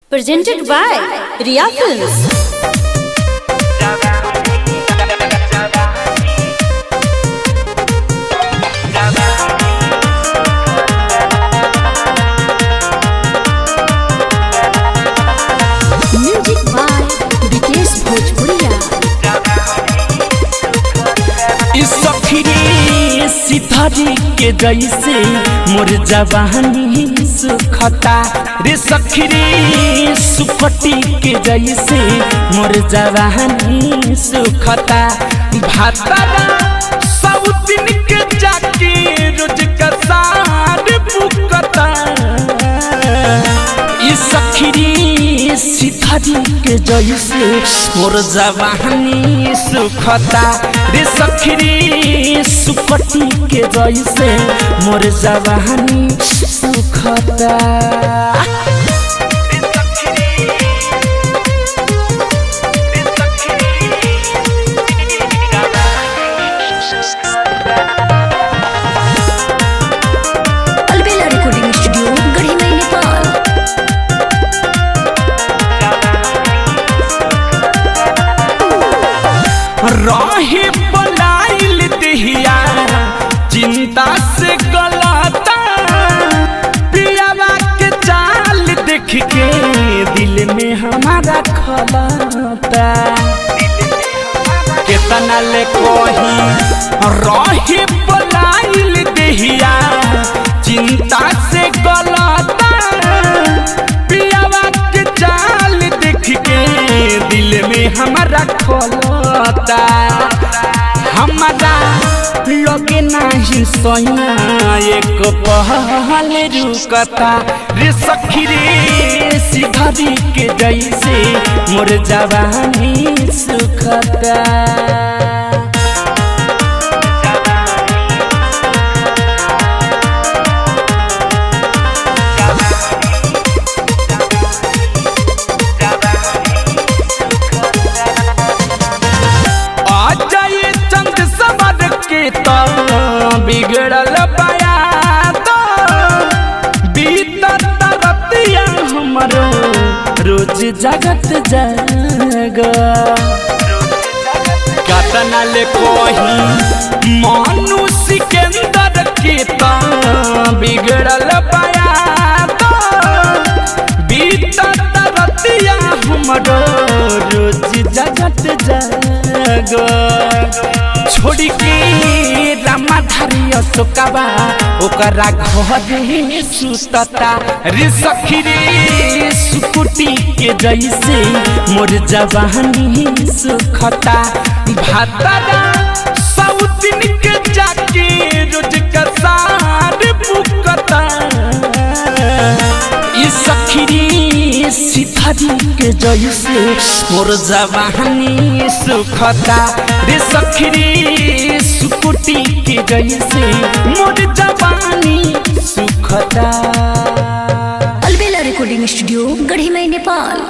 Presented by Riya Films. Music by Vikesh Bhojpuria. इस सखी सिथरी के जैसे मोर जवानी सुखता रे सखी रे सुखटी के जैसे मोर जवानी सुखता। भातरा सब दिन के जाके रोज कसार बुकता। इस सखी सिथरी के जैसे मोर जवानी सुखता रे सखी सुकटी के जैसे मोर जवानी सुखता। Albela Recording Studio, Garhimai, Nepal. रहे बलाइल दहिया चिंता से गलता, पियावा के चाल देख के दिल में हमारा खलता। केतना ले कही रहे बलाइल दहिया चिंता से गलता, पियावा के चाल देख के दिल में हमारा खलता। हमारा लगे नाही सोया एक पहल रुकता रे सखी रे सिधरी के जैसे मोर जवानी सुखता। आ जाए चंद सबर के तो बिगड़ल बया तो बीतत रतिया हमरो रोज जगत जग। कतना ले कही मनुष्य के अंदर के तो बिगड़ल बया तो बीतत रतिया हमरो रोज जगत जग। छोड़ के रामाधारी अशोकबा ओकरा घरे सुतता रे सखी रे सुकुटी के जैसे मोर जवानी सुखता। भातरा सौतिन के जाके रोज कसार बुकता। इस सखी सिथरी के जैसे मोर जवानी सुखता रे सखी सुकुटी के जैसे मोर जवानी सुखता। Albela Recording Studio, Garhimai, Nepal.